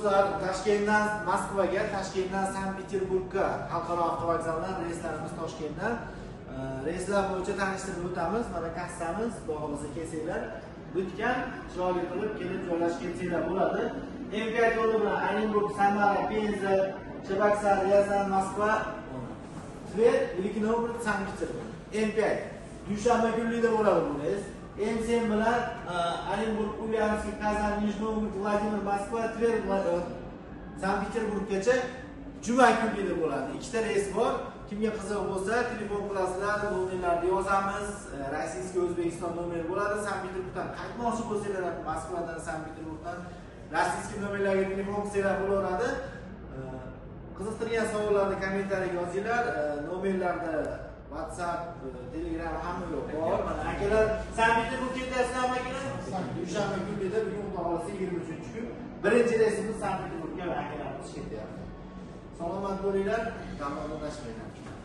Do'stlar, Toshkentdan Moskvaga, Toshkentdan Sankt-Peterburgga xalqaro avtovokzaldan reyslarimiz Toshkentdan. Reyslar bo'yicha tanishtirib o'tamiz. Mana kassamiz, xudo xohlasa kelsanglar, bitgan, chiroyli qilib kelib joylashib ketsanglar bo'ladi. M5 yo'li bilan Orenburg, Samara, Penza, Cheboksar, Ryazan, Moskva, Tver, Великий Novgorod, Sankt-Peterburg. M5. Dushanba kunlikda bo'ladi bu reys. M7 bilan Orenburg, Ulyanovsk, Kazan, Nijniy Novgorod, Vladimir, Moskva, Tver, Sankt-Peterburggacha juma kunlikda bo'ladi. Ikkita reys bor. Kimga qiziq bo'lsa, telefon qilasizlar, nomerlarni yozamiz. Российский, O'zbekiston nomeri bo'ladi. Sankt-Peterburgdan qaytmoqchi bo'lsanglar ham Moskvadan, Sankt-Peterburgdan российский nomerlarga telefon qilsanglar bo'laveradi. Qiziqtirgan savollarni kommentariyaga yozinglar. Nomerlarda WhatsApp, Telegram hamma yo'q bor. Mana akalar, Sankt-Peterburg ketyapsizlarmi, akalar? Dushanba kunida, bugun xudo xohlasa 23-kun. Birinchi reysimiz Sankt-Peterburgga akalarimiz ketyapti. Salomat bo'linglar, tanlovdan adashmanglar.